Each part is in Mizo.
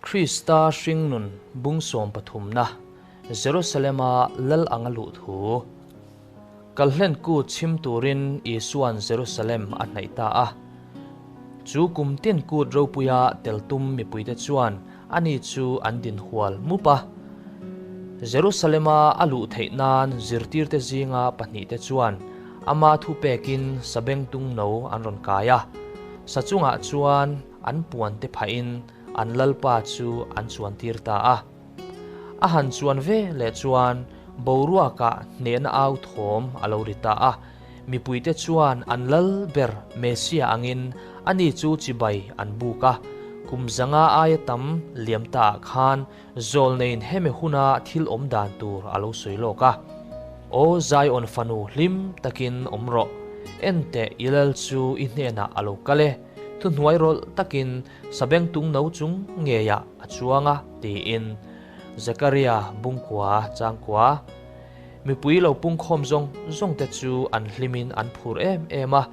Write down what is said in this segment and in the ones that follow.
Krista hringnun bung sawmpathumna, Jerusalema lal anga luh thu. Kalhlen kut chhim turin Isua'n Jerusalem a hnaih ta a. Chu kum tin kut ropuia tel tum mipuite chuan ani chu an din hual mup a. Jerusalema a luh theih nan zirtirte zinga pahnihte chuan ama thu pekin sabengtung no an rawn kai a. Sa chungah chuan an puante phahin an lalpa chu an chuantir ta a. A han chuan ve leh chuan boruakah hnehna au thawm a lo ri ta a, mipuite chuan an lal ber Messiah angin ani chu chibai an buk a. Kum zanga aia tam liam taah khan zawlneiin hemi huna thil awm dan tur a lo sawi lawk a. Aw Zion fanu hlim takin awm rawh, enteh i lal chu i hnenah a lo kal e, thuhnuai rawlh takin Sabengtung no chung ngeiah a chuang a, tiin Zekaria bungkua changkua mipui lo pungkhawm zawng zawngte chu an hlimin an phur em em a,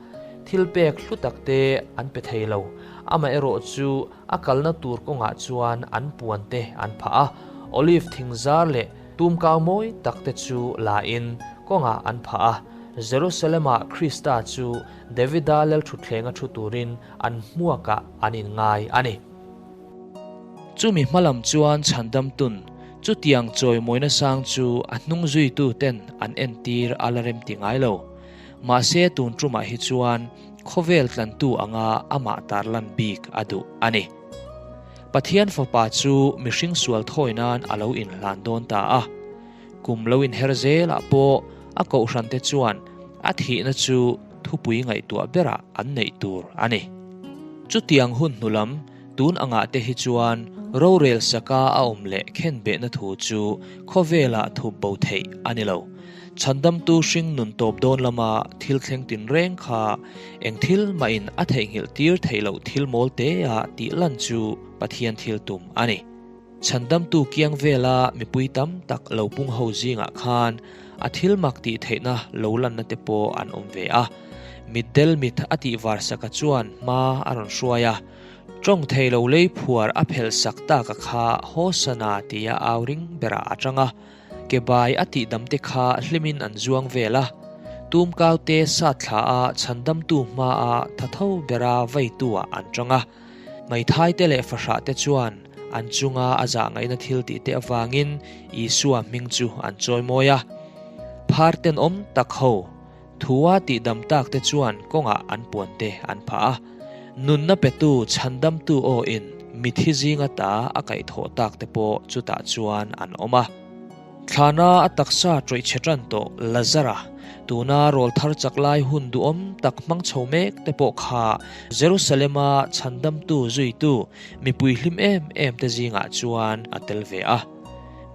thil pek hlu takte an pe thei lo. Amaherawh chu a kalna tur kawngah chuan an puante an phah a, olive thingzar leh tumkau mawi takte chu lain kawngah an phah a. Jerusalem-ah Krista chu Davida lalthutthlenga thu turin an hmuakah an inngai a ni. Chumi hmalam chuan chhandam tun chutiang chawimawina sang chu a hnung zuitu ten an entir a la rem ti ngai lo. Mahse tun tumah hi chuan khawvel tlantu anga amah tarlan bik a duh a ni. Pathian fapa chu mihring sual thawi nan a lo inhlan dawn ta a. Kum lo inher zelah pawh a kohhrante chuan a thihna chu thupui ngaihtuah berah an neih tur a ni. Chutiang hun hnu lam tun angah te hi chuan rorel saka a awm leh khenbehna thu chu khawvelah thup bo theih a ni lo. Chhandamtu hring nun tawp dawn lama thil thleng tinreng kha eng thil mahin a theihnghilh tir theih loh thil mawl tea tih lan chu Pathian thil tum a ni. Chhandamtu kiang vela mipui tam tak lo pung ho zingah khan a thil mak tih theihna lo lanna te pawh an awm ve a. Mitdel mit a tih var saka chuan hma a rawn hruai a, tawng thei lo lei phuar a phelh sak tak a kha Hosana tia au ring berah a tang a, ke bai a tih dam te kha hlimin an zuang vel a, tumkau te sat thla a chhandamtu hma a tha tho bera veitu ah an tang a. Hmeithai te leh fahrah te chuan an chunga a zah ngaihna thil tih te avangin Isua hming chu an chawimawi a. Phar tenawm tak ho, thua tihdam tak te chuan kawngah an puan te an phah a. Nunna petu chhandamtu aw in mithi zinga ta a kaihthawh tak te pawh chutah chuan an awm a. Thlana a taksa ṭawih chhe ṭan tawh Lazara, tuna rawl thar chak lai hun duhawm tak hmang chho mek te pawh kha Jerusalema chhandamtu zuitu mipui hlim em em te zingah chuan a tel ve a.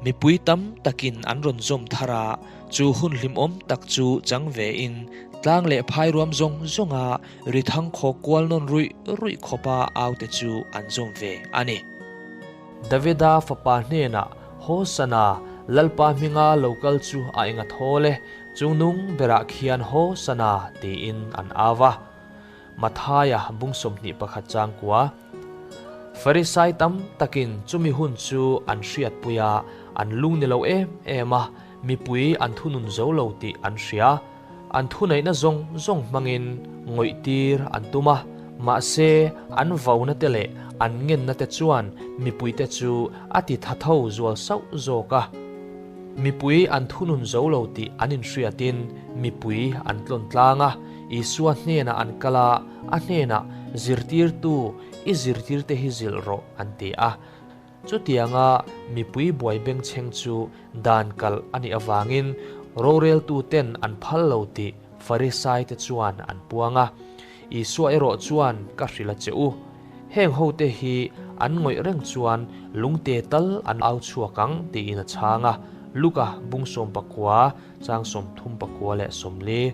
Mipui tam takin an rawn zawm thar a, chu hun hlimawm tak chu chang vein tlang leh phai ruam zawng zawnga ri thang khaw kual nawn ruih ruih khawpa aute chu an zawm ve a ni. Davida fapa hnenah, Hosana, Lalpa hminga lo kal chu a enga thawl e, chungnung berah khian Hosana tiin an au va. Mathaia bung 21 changkua. Farisai tam takin chumi hun chu an hriatpui a, an lung ni lo em em a, mipui an thunun zo lo tih an hria. An thuneihna zawng zawng hmangin ngawihtir an tum a, mahse an vauna te leh an ngenna te chuan mipuite chu a ti tha tho zual sauh zawk a. Mipui an thunun zo lo tih an inhriatin mipui an tlawn tlang a, Isua hnenah an kal a, a hnenah, Zirtirtu, i zirtirte hi zilh rawh, an ti a. Chutianga mipui buai bengchheng chu dan kalh a nih avangin roreltuten an phal lo tih Farisaite chuan an puang a. Isua erawh chuan ka hrilh a che u. Heng hote hi an ngawih reng chuan lungte tal an au chhuak ang tiin a chhang a, Luka bung 19, chang 39 leh 40.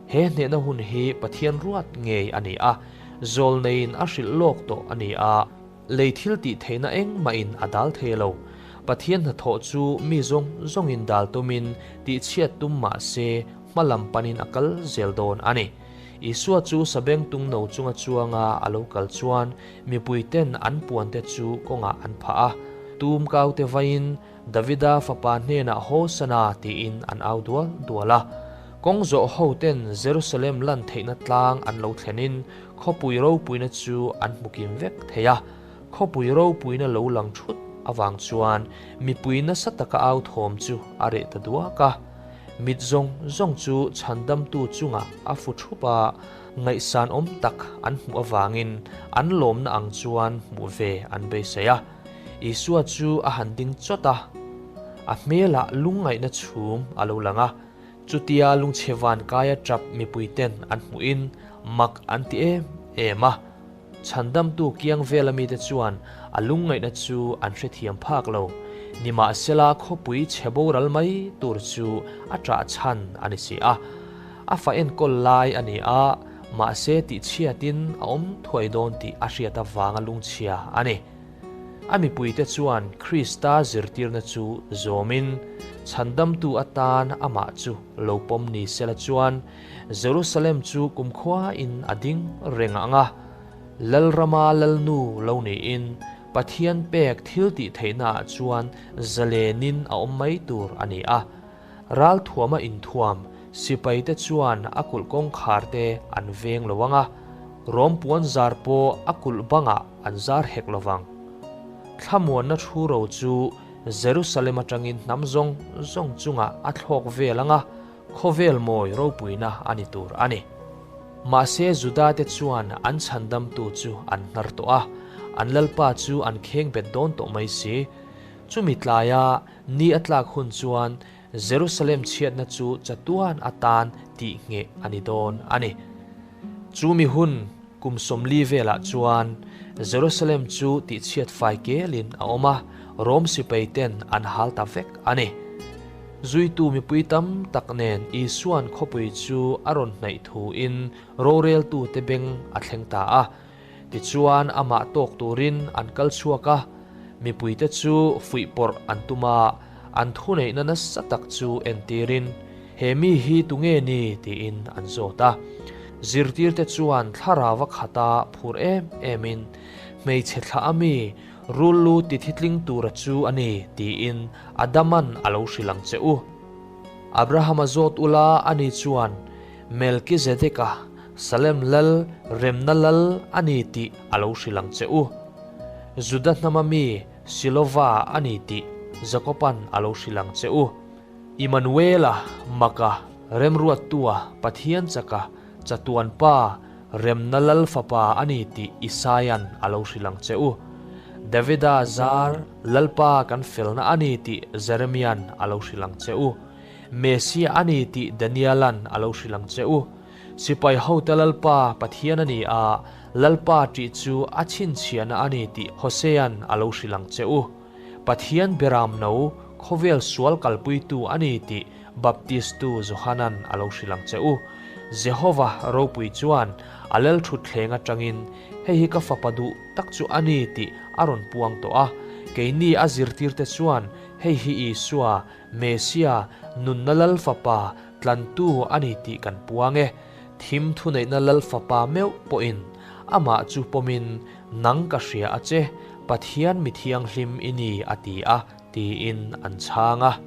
He hnehna hun hi Pathian ruat ngei a ni a, zawlneiin a hrilh lawk tawh a ni a. Lei thil tih theihna engmahin a dal thei lo. Pathian hnathawh chu mi zawng zawngin dal tumin tihchhiat tum mah se hma lam panin a kal zel dawn a ni. Isua chu sabengtung no chunga chuanga a lo kal chuan mipuiten an puante chu kawngah an phah a, tum kaute vaiin Davida fapa hnenah Hosana tiin an au dual dual a. Kawng zawh hoten Jerusalem lan theihna tlang an lo thlenin khawpui ropuina chu an hmu kim vek thei a. Khawpui ropuina lo lang thut avang chuan mipui nasa taka au thawm chu a reh ta duak a. Mit zawng zawng chu chhandamtu chungah a fu thup a, ngaihsan awm tak an hmuh avangin an lawmna ang chuan hmuh ve an beisei a. Isua chu a han ding chawt a, a hmelah lungngaihna chhum a lo lang a. Chutia lungchhe van kaia tap mipuiten an hmuhin mak an ti em em a. Chhandamtu kiang vela mite chuan a lungngaihna chu an hrethiam phak lo. Nimahsela khawpui chhe boral mai tur chu a ṭah chhan a ni si a. A fa enkawl lai a ni a, mahse tihchhiatin a awm thuai dawn tih a hriat avanga lungchhia a ni. A mipuite chuan Krista zirtirna chu zawmin chhandamtu atan amah chu lo pawm ni sela chuan Jerusalem chu kumkhuain a ding reng ang a, Lalrama Lalnu lo niin Pathian pek thil tih theihnaah chuan zalenin a awm mai tur a ni a. Ralthuama inthuam sipaite chuan a kulh kawngkharte an veng lo ang a, rawm puan zar pawh a kulh bangah an zar hek lo vang. Thlamuanna thu ro chu Jerusalem atangin hnam zawng zawng chungah a thlawk vel ang a, khawvel mawi ropuina a ni tur a ni. Mahse Judate chuan an chhandamtu chu an hnar tawh a, an Lalpa chu an khengbet dawn tawh mai si. Chumi tlaia Ni a tlak hun chuan Jerusalem chhiatna chu chatuan atan tih ngheh a ni dawn a ni. Chu mi hun kum 40 velah chuan Jerusalem chu tihchhiat fai kelin a awm a, Rom sipai ten an hal ta vek a ni. Zuitu mipui tam tak nen Isuan khawpui chu a rawn hnaih thuin roreltute beng a thleng ta a. Tichuan amah tawk turin an kal chhuak a, mipuite chu fuihpawrh an tum a, an thuneihna nasa tak chu entirin, He mi hi tunge ni? tiin an zawt a. Zirtirte chuan thlarau a khata phur em emin, Hmeichhe thlah a mi, rul lu tithitling tura chu a ni, tiin Adaman a lo hrilh ang che u. Abrahama zawt ula ani chuan, Melkizedeka, Salem lal, remna lal a ni tih a lo hrilh ang che u. Juda hnama mi Silova a ni tih Jakoban a lo hrilh ang che u. Immanuela, Maka, Remruattua, Pathian chaka, Chatuan Pa, remna lal fapa a ni tih Isaia'n a lo hrilh ang che u. Davida zar, Lalpa kan felna a ni tih Jeremia'n a lo hrilh ang che u. Messia a ni tih Daniela'n a lo hrilh ang che u. Sipai hote Lalpa Pathian a ni a, Lalpa ṭih chu a chhinchhiahna a ni tih Hosea'n a lo hrilh ang che u. Pathian beram no, khawvel sual kalpuitu a ni tih Baptistu Johana'n a lo hrilh ang che u. Jehova ropui chuan a lalṭhutthleng aṭangin, Hei hi ka fapa duh tak chu a ni tih a rawn puang tawh a. Keini a zirtirte chuan hei hi Isua, Messia, nunna Lal Fapa, tlantu a ni tih kan puang e. Thim thuneihna Lal Fapa meuh pawhin amah chu pawmin, Nang ka hria a che, Pathian mi thianghlim i ni a ti a, tiin an chhang a.